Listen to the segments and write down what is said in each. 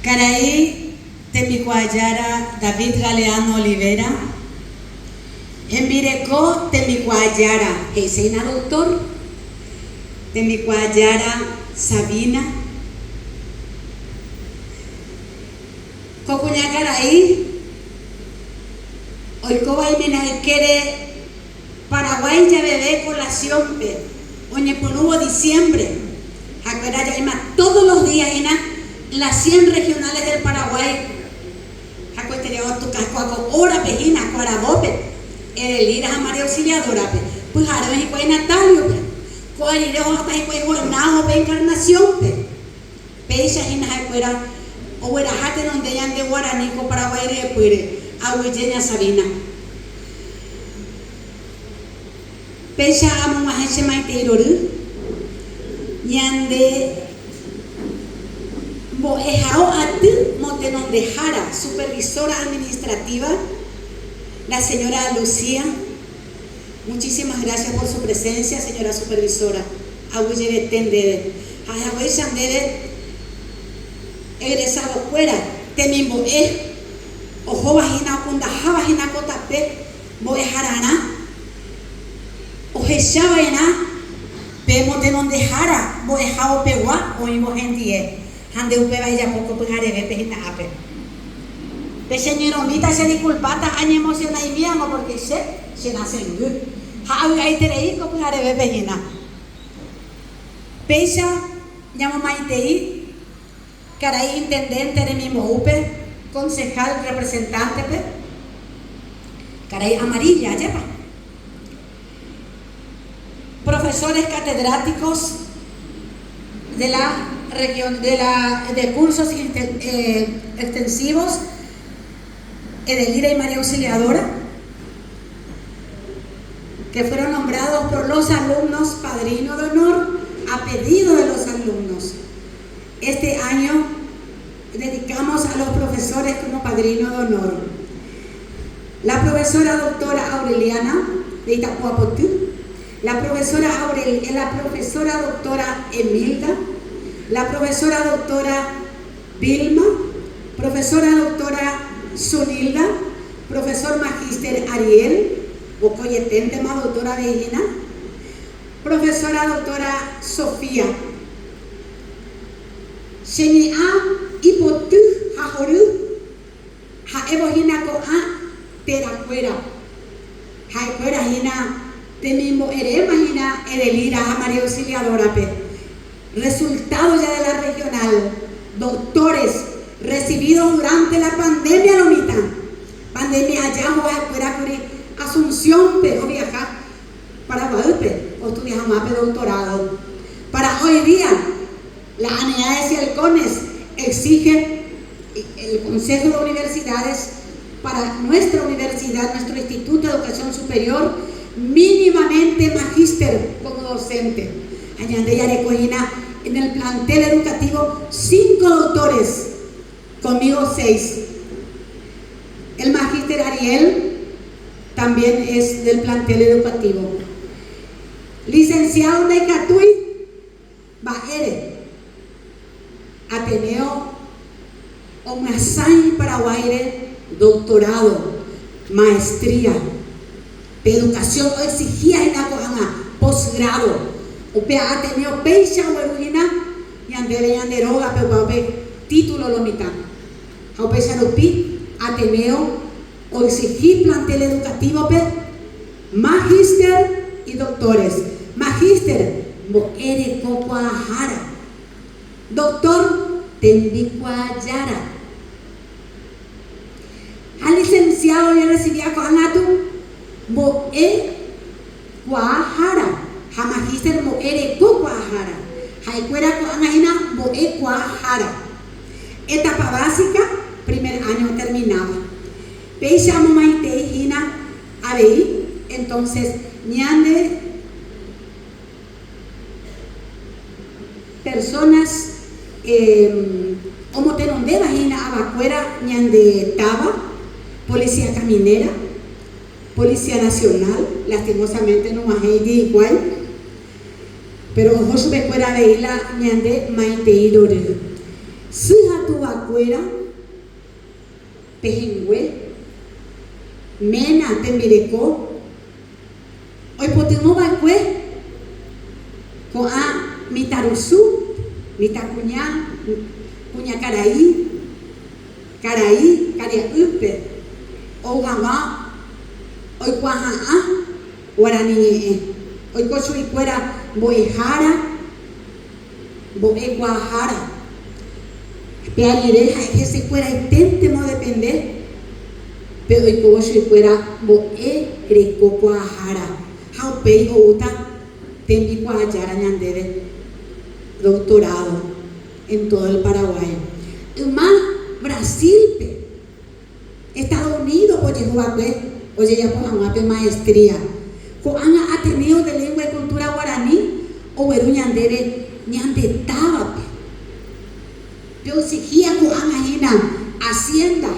Karai tembikuaajára David Galeano Olivera, hembireko tembikuaajára he'iséina doctor, tembikuaajára Sabina, ko kuñakarai oikóva imena ykére Paraguái javeve colación-pe oñepyrũvo diciembre, ha'ekuéra ja'éma todos los días hína las 100 regionales del Paraguay ha koeterei otukakua ko hórape hína ko aravópe, Edelira ha María Auxiliadora-pe, pyhare oĩ hikuái Natalio-pe, ko'a rire ohóta hikuái Jornajo-pe Encarnación-pe. Péicha hína ha'ekuéra ogueraha tenonde ñande guarani ko Paraguái ryepýre, aguyje ña Sabina. Péicha amog̃uahẽ che maitei rory, ñande mbo'ehao aty motenondehára, supervisora administrativa, la señora Lucía, muchísimas gracias por su presencia, señora supervisora, aguyjevete ndéve. Ha haguéicha ndéve egresado-kuéra temimbo'e ohóva hína okundaháva hína ko tape mbo'ehararã ohecha va'erã pe motenondehára mbo'ehao pegua oĩvo hendie, ha nde upéva ejapo ko pyharevépe hína ápe. Pe che ñyrõmíta che disculpáta añemociona'imíamo porque che che rasẽngy ha avy'aiterei ko pyharevépe hína. Péicha ñamomaitei karai intendente remimboúpe, concejal representante-pe, karai Amarilla, ajépa? Profesores catedráticos de la región de la de cursos extensivos Edelira y María Auxiliadora, que fueron nombrados por los alumnos padrino de honor a pedido de los alumnos. Este año dedicamos a los profesores como padrino de honor. La profesora doctora Aureliana de Itapuapotý, la profesora, Aurel, la profesora doctora Emilda, la profesora doctora Vilma, profesora doctora Zunilda, profesor magíster Ariel, vokoieténtema doctora Veína, profesora doctora Sofía. Che ñe'ã ipoty ha hory ha'évo hína ko'ã terakuéra. Ha'ekuéra hína temimbo'eréma hína Edelira ha María Auxiliadora-pe. Resultado ya de la regional, doctores recibidos durante la pandemia lo mitã. Pandemia aja oho kuri Asunción-pe oviaha Paraguaýpe ostudia hag̃ua pe doctorado. Para hoy día, la ANEAES y el CONES exige el Consejo de Universidades para nuestra universidad, nuestro Instituto de Educación Superior, mínimamente magíster como docente. Ha ñande jareko hína en el plantel educativo cinco doctores, conmigo seis. El magíster Ariel también es del plantel educativo. Licenciado ndaikatúi mba'ére Ateneo omyasãi Paraguáire doctorado, maestría, pe educación oexigía hína ko'ág̃a posgrado. Upéva Ateneo péicha ogueru hína ñandéve ñande rógape upéva upe título lo mitã. Ha upéicha rupi Ateneo oexigi plantel educativo-pe magíster y doctores. Magíster mbo'erekokuaahára. Doctor tembikuaajára. Ha licenciado ojerrecibía ko'ág̃a katu mbo'ekuaahára ha magíster mbo'erekokuaahára. Ha'ekuéra ko'ág̃a hína mbo'ekuaahára. Etapa básica, primer año otermináva. Péicha amomaitei hína avei, entonces ñande Personas omotenondéva hína avakuéra ñande táva, Policía Caminera, Policía Nacional, lastimosamente nog̃uahẽiti hikuái, pero oho chupekuéra avei la ñande maitei rory. Sy ha tuvakuéra pehẽngue, ména, tembireko, oipytyvõ va'ekue ko'ã mitãrusu, mitãkuña, kuñakarai, karai, karia'ýpe ou hag̃ua oikuaaha'ã guarani ñe'ẽ. Oiko chuguikuéra mbo'ehára, mbo'ekuaahára. Pe rire ha'e hesekueraiténtema odepende pe oikóvo chuguikuéra mbo'e reko kuaahára ha upéi oúta tembikuaajára ñandéve doctorado en todo el Paraguay. Yma Brasil-pe Estados Unidos-pe ojehu va'ekue ojejapo hag̃ua pe maestría. Ko'ág̃a Ateneo de Lengua y Cultura Guarani ogueru ñandéve ñande távape. Pe oexigía ko'ág̃a hína Hacienda,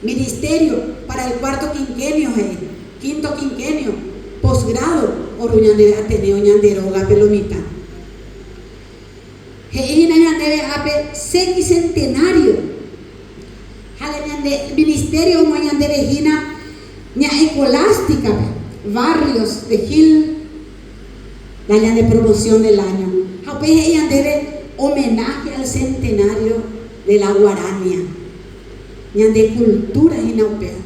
Ministerio para el cuarto quinquenio he'i, quinto quinquenio, posgrado oru ñandéve Ateneo ñande rógape lo mitã. He'i hína ñandéve ápe semicentenario ha la ñande ministerio omoĩ ñandéve hína ña Escolástica-pe, Barrios de Gil, la ñande promoción del año. Ha upéi he'i ñandéve homenaje al centenario de la Guarania. Ñande cultura hína upéva.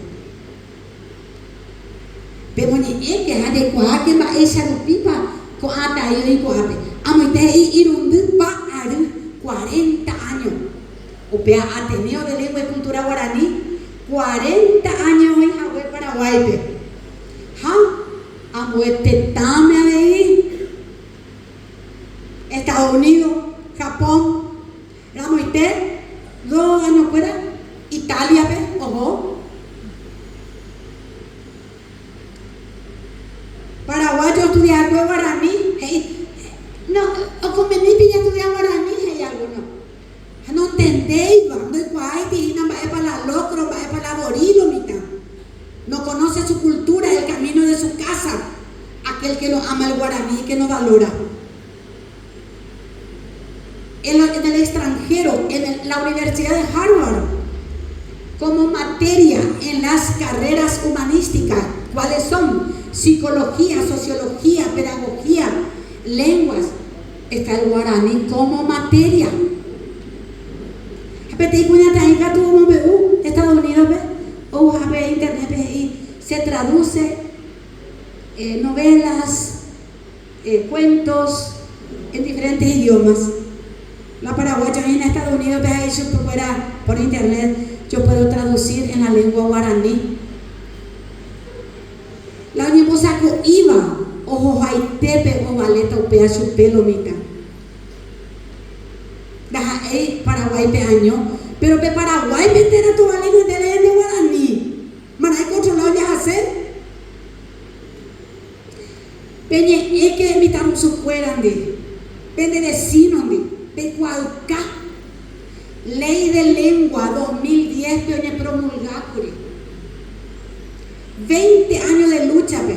Pemoñe'ẽke ha jaikuaáke mba'éicha rupípa ko'ã tai oĩ ko'ápe. Amoite he'i irundypa ary, cuarenta áño. Upéva Ateneo de Lengua y Cultura Guarani cuarenta áño oĩ hague Paraguáipe. Ha ambue tetãme avei, Estados Unidos, Japón, Ramoite dos añokuéra Italia-pe oho. Paraguayo ostudia'akue guarani, he'i, No, okonvenípe jastudia guarani, he'i alguno. Ha nontendéiva, ndoikuaáiti hína mba'épa la locro, mba'épa la borilo mitã. No conoce su cultura, el camino de su casa, aquel que no ama el guarani y que no valora. En el extranjero, en la Universidad de Harvard, como materia en las carreras humanísticas, ¿cuáles son? Psicología, sociología, pedagogía, lenguas. Está el guaraní como materia. Ha peteĩ kuñataĩ katu omombe'u Estados Unidos-pe ouhápe internet-pe he'i se traduce novelas, cuentos en diferentes idiomas. La paraguaya hína Estados Unidos-pe ha he'i chupekuéra por internet yo puedo traducir en la lengua guaraní. La oñembosako'íva ohohaitépe ovaléta upéva chupe lo mitã. Ndaha'éi Paraguáipe año, pero pe Paraguáipe térã tovale ñandéve ñande guaraní. Marãiko otro lado jahase? Peñe'ẽke mitãrusukuérandi, pende vesínondi, peikuaauka. Léi de Lengua 2010-pe oñepromulgákuri. Veinte áño de lúchape,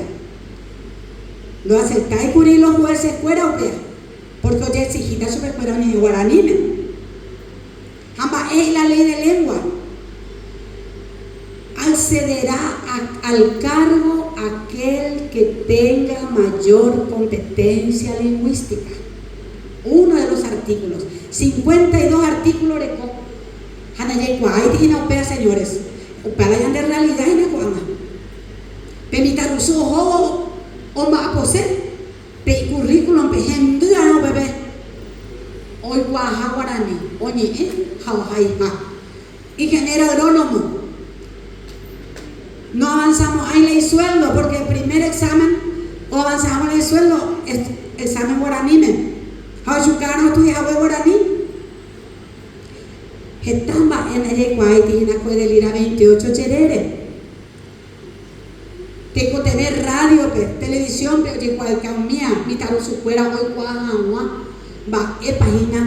ndoaceptáikuri los jueces-kuéra upéva, pórke ojeexigíta chupekuéra oñe'ẽ guaraníme. Ha mba'e he'i la Léi de Lengua? Accederá al cargo aquel que tenga mayor competencia lingüística. Uno de los artículos. 52 artículo reko. Ha ndajaikuaáiti hína upéva, señores. Upéva la ñande realidad hína ko'ág̃a. Pe mitãrusu ohóvo omba'apose pe icurrículum-pe hendy arã upépe oikuaaha guarani, oñe'ẽ ha ohaiha. Ingeniero agrónomo, no avanzamo'ãi la isueldo porque el primer examen oavanza hag̃ua la isueldo examen guaraníme ha ojuka arã ostudia hague guarani. Heta mba'e ndajaikuaáiti hína ko Edelira 28 jerére. Tekotevẽ rádiope, televisiónpe ojekuaauka umía mitãrusukuéra oikuaa hag̃ua mba'épa hína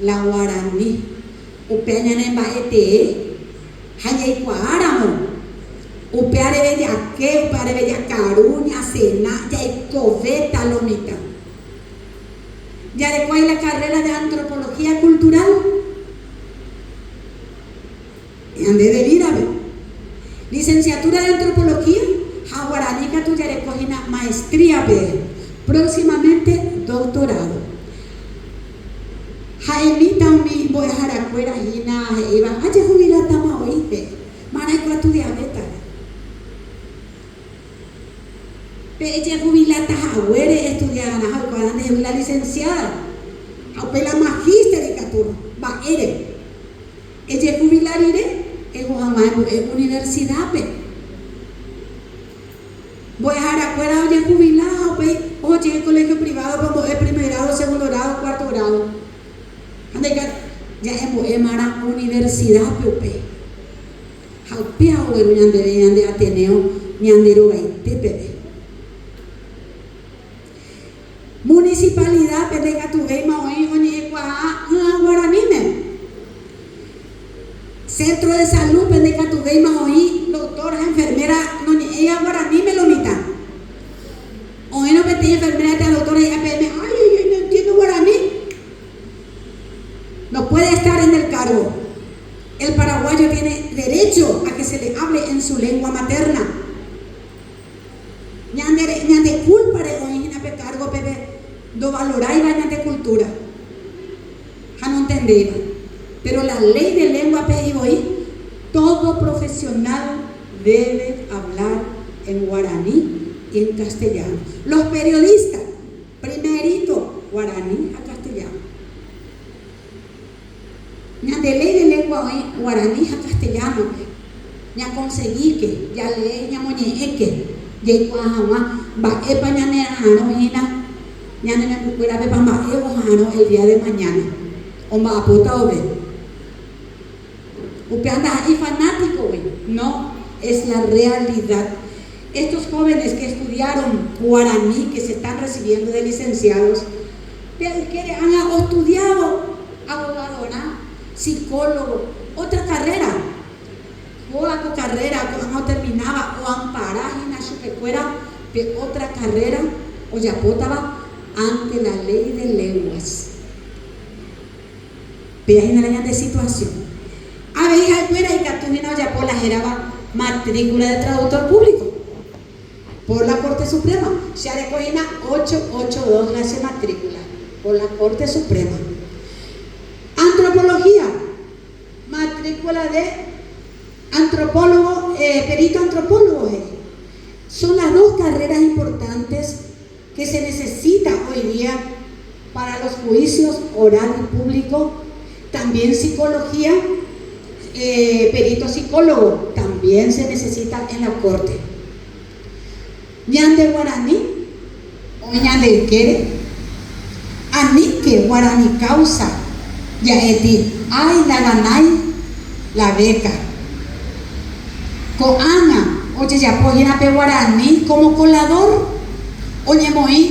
la guarani. Upéva ñane mba'e tee ha jaikuaáramo, upéva reve jake, upéva reve jakaru, ñasena, jaikovéta lo mitã. Jarekuái la carrera de Antropología Cultural. Ñande Edelira-pe. Licenciatura de Antropología ha guarani katu jareko hína maestría-pe, próximamente doctorado. Ha'emíta umi mbo'eharakuéra hína he'íva ajejubilátama oĩpe, marãiko astudiavéta. Pe ejejubiláta haguére estudiarã ha oikuaarã ndehegui la licenciada ha upe la magíster ikatúva. Mba'ére? Ejejubila rire eho hag̃ua embo'e universidápe. Mbo'eharakuéra ojejubila ha upéi oho jey colegio privado-pe ombo'e primer grado, segundo grado, cuarto grado. Ha ndaikatu ja'embo'émarã universidápe upéi. Ha upéva ogueru ñandéve ñande Ateneo ñande rogaite peve. Municipalidad-pe ndaikatuvéima oĩ oñe'ẽkuaa'ỹa guaraníme. Centro de salud-pe ndaikatuvéima oĩ doctor ha enfermera noñe'ẽiva guaraníme lo mitã. Oĩrõ peteĩ enfermera térã doctor he'iha peẽme, Ay, ay, ay, no entiendo guaraní. No puede estar en el cargo. El paraguayo tiene derecho a que se le hable en su lengua materna. Ñande ñande kúlpare oĩ hína pe kárgo peve ndovaloráiva ñande kultúra ha nontendéiva. Péro la léi de lénguape he'i voi, Todo profesional debe hablar en guaraní y en castellano. Los periodistas, primerito guaraní ha castellano. Ñande léi de lengua oĩ guarani ha castellano-pe. Ñakonsegíke, jalee, ñamoñe'ẽke, jaikuaa hag̃ua mba'épa ñanera'arõ hína ñane membykuérapepa mba'e oha'arõ el día de mañana, omba'apóta ove. Upéva ndaha'éi fanático-gui, no, es la realidad. Estos jóvenes que estudiaron guarani, que se están recibiendo de licenciados, Pe ykére ág̃a ostudiávo abogadorã, psicólogo, ótra karréra. Kóva ko karréra ko'ág̃a otermináva oampara hína chupekuéra pe ótra karréra ojapótava ante la ley de lenguas. Péa hína la ñande situasiõ. Avei ha'ekuéra ikatu hína ojapo la hérava matrícula de traductor público. Por la Corte Suprema. Che areko hína ocho, ocho, dos la che matrícula. Por la Corte Suprema. Antropología. Matrícula de antropólogo, perito antropólogo he'i. Son las dos carreras importantes que se necesita hoy día para los juicios oral y público, también psicología, perito psicólogo también se necesita en la corte. Ñande guarani oĩ ñande ykére, aníke guarani causa ja'éti ái ndaganái la beca. Ko'ág̃a ojejapo hína pe guarani como colador, oñemoĩ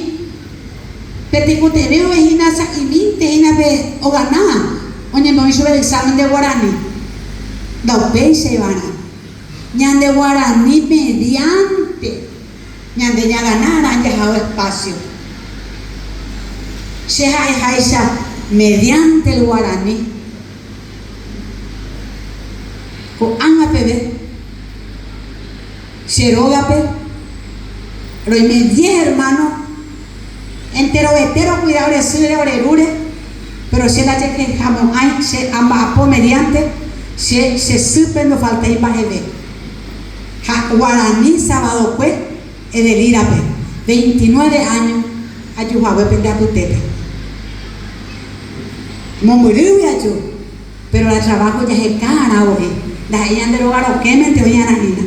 Pe tekotevẽ oĩ hína sa'imínte hína pe oganáva oñemoĩ chupe examen de guarani. Ndaupéichaiva'erã. Ñande guarani mediante ñande ñaganárã jahávo espacio. Che ha'eháicha mediante el guarani. Ko'ág̃a peve che rógape roime diez ermáno, enterovete rokuida ore sýre, ore rúre, péro che ndajekehamo'ãi che amba'apo mediánte che che sýpe ndofaltái mba'eve. Ha guarani sabadokue Edelírape, veintinueve áño ajuhague pende apytépe. Mombyrýgui aju, péro la traváho jaheka arã voi, ndaha'éi ñande róga rokẽmente oĩ arã hína.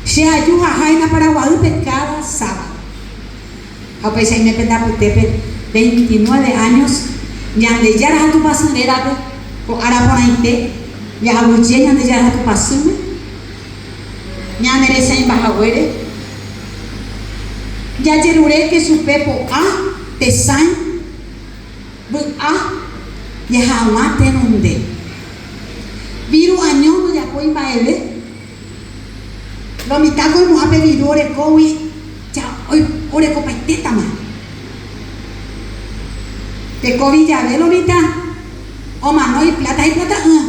Che aju ha aháina Paraguaýpe káda sábado. Ha upéicha aime pende apytépe veintinueve años, Ñandejára ha Tupãsy rérape, ko ára porãite, ja'aguyje Ñandejára ha Tupãsýme, Ñane resãimba haguére, jajeruréke chupe po'a, tesãi, vy'a, jahaguã tenonde. Viru año ndojapói mba'eve, lo mitã ko oimo'ã pe viru orekógui ja orekopaitétama. Pe covid jave lo mitã omano ipláta ha iplata'ỹa.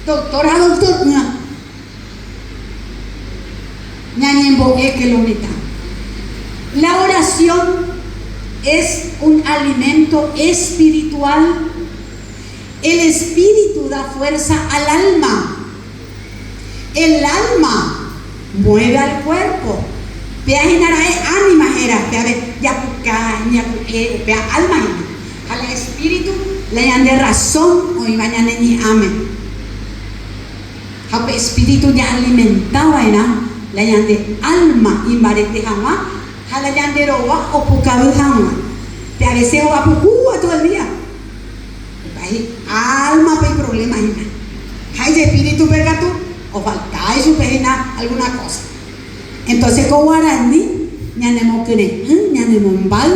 Doctor ha doctor'ỹa. Ñañembo'éke lo mitã. La oración es un alimento espiritual. El espíritu da fuerza al alma. El alma mueve al cuerpo. Péa hína ra'e ánima héra, péave japuka, ñaku'e, upéa alma hína. Ha la espíritu la ñande razón oĩva ñane ñe'ãme. Ha upe espíritu ña'alimenta va'erã la ñande alma imbarete hag̃ua ha la ñande rova opukavy hag̃ua. Pe a veces hova pukúva todo el día. Upéi álmape iproblema hína. Ha ijespíritupe katu ofalta ichupe hína alguna kósa. Entonces ko guarani ñanemokyre'ỹ, ñanemombáy.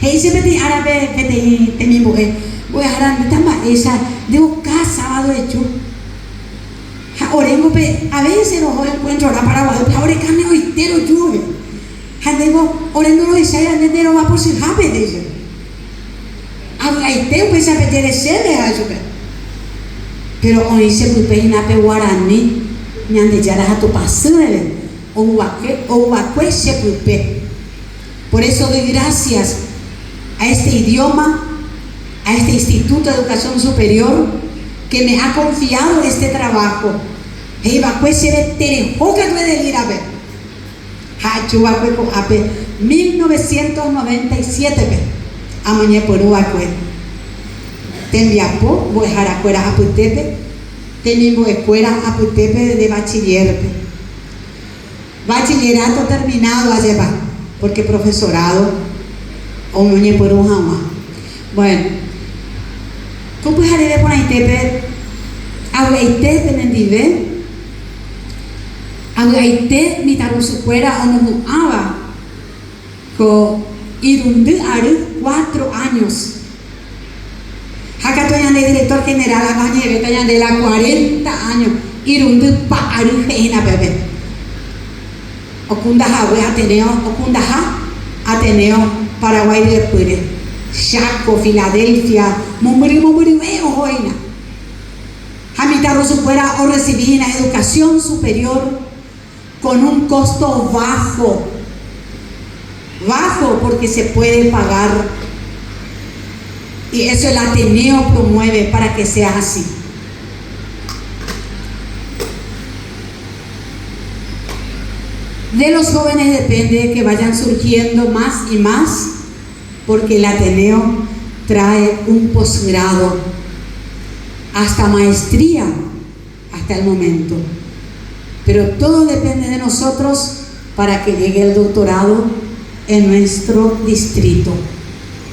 He'i che peteĩ árape peteĩ temimbo'e, Mbo'ehára ndéta mba'éicha ndevoka sábado eju. Ha oréngo pe a veces roho encuentro-rã Paraguaýpe ha ore kane'õite rojuve. Ha ndéngo ore ndorohecháiva nde nde rova pochyhápe, he'i chéve. Avy'aite upéicha pejere chéve ha'e chupe. Péro oĩ che pype hína pe guarani Ñandejára ha Tupãsy reve ouvakue che pype. Por eso doy gracias a este idioma, a este Instituto de Educación Superior que me ha confiado este trabajo. He'ivakue chéve tereho katu Edelira-pe. Ha aju va'ekue ko'ápe 1997-pe amoñepyrũ va'ekue tembiapo mbo'eharakuéra apytépe, temimbo'ekuéra apytépe de bachiller-pe. Bachillerato terminado ajépa, porque profesorado omoñepyrũ hag̃ua. Bueno, ko pyhareve porãitépe avy'aite penendive. Avy'aite mitãrusukuéra omohu'ãva ko irundy ary cuatro años. Ha katu ñande director general ha oñe'ẽvéta ñande la cuarenta años irundy pa ary he'ína peve. Okundahague Ateneo, okundaha Ateneo Paraguay ryepýre, Chaco, Filadelfia, mombyry mombyryve oho hína. Ha mitãrusukuéra orresivi hína educación superior con un costo bajo, bajo porque se puede pagar y eso el Ateneo promueve para que sea así. De los jóvenes depende que vayan surgiendo más y más porque el Ateneo trae un posgrado hasta maestría hasta el momento. Pero todo depende de nosotros para que llegue el doctorado en nuestro distrito.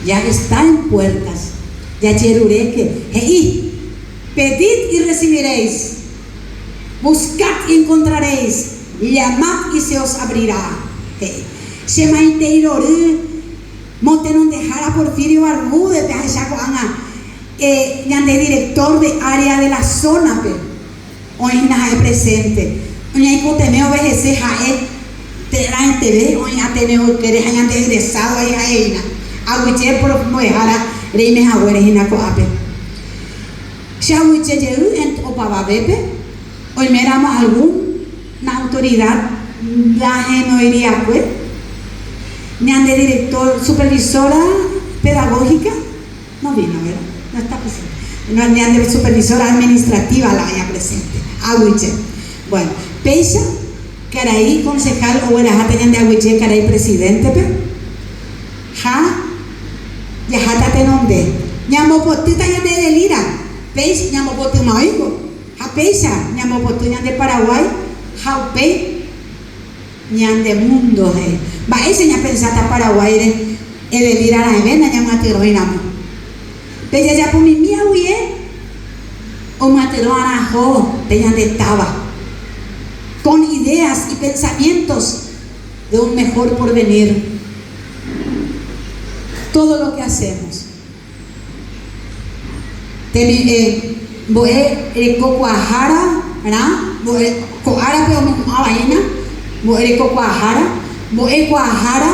Ya está en puertas. Jajeruréke he'i, Pedid y recibiréis, buscad y encontraréis, llamad y se os abrirá. He'i, Che maitei rory motenondehára Porfirio Barbude-pe ahecha ko'ág̃a ñande director de área de la zona-pe oĩhína ha'e presente. Oñeikotevẽ ovehese ha'e térãiteve oĩ Ateneo ykére ha ñande egresado aĩ ha'e hína. Aguyje mbo'ehára reime haguére hína ko'ápe. Che aguyje jey opavavépe oiméramo algún na autoridad ndahenoiriakue ñande director supervisora pedagógica no vino, verdad? No está presente. No, ñande supervisora administrativa la oĩa presente. Aguyje. Bueno, péicha karai concejal ogueraháta ñande aguyje karai presidente-pe ha jaháta tenonde. Ñambopotýta ñande Edelira, péicha ñambopotyma oĩko. Ha péicha ñambopoty ñande Paraguái ha upéi ñande mundo he'i. Mba'éicha ñapensáta Paraguáire Edelira raẽve nañamyatyrõi ramo. Pe jajapomimi aguie omyatyrõ arãho pe ñande táva. Con ideas y pensamientos de un mejor porvenir. Todo lo que hacemos. Temimbo'e rekokuaahára rã, mbo'e ko árape omohu'ãva hína, mbo'e rekokuaahára, mbo'ekuaahára,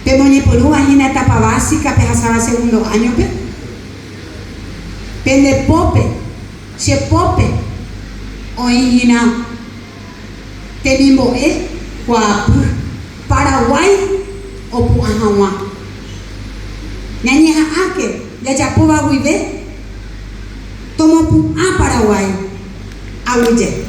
pemoñepyrũva hína etapa básica pehasáva segundo áñope. Pende pópe, che pópe oĩ hína temimbo'e kuaapy Paraguái opu'ã hag̃ua. Ñañeha'ãke jajapóva guive tomopu'ã Paraguái. Aguyje.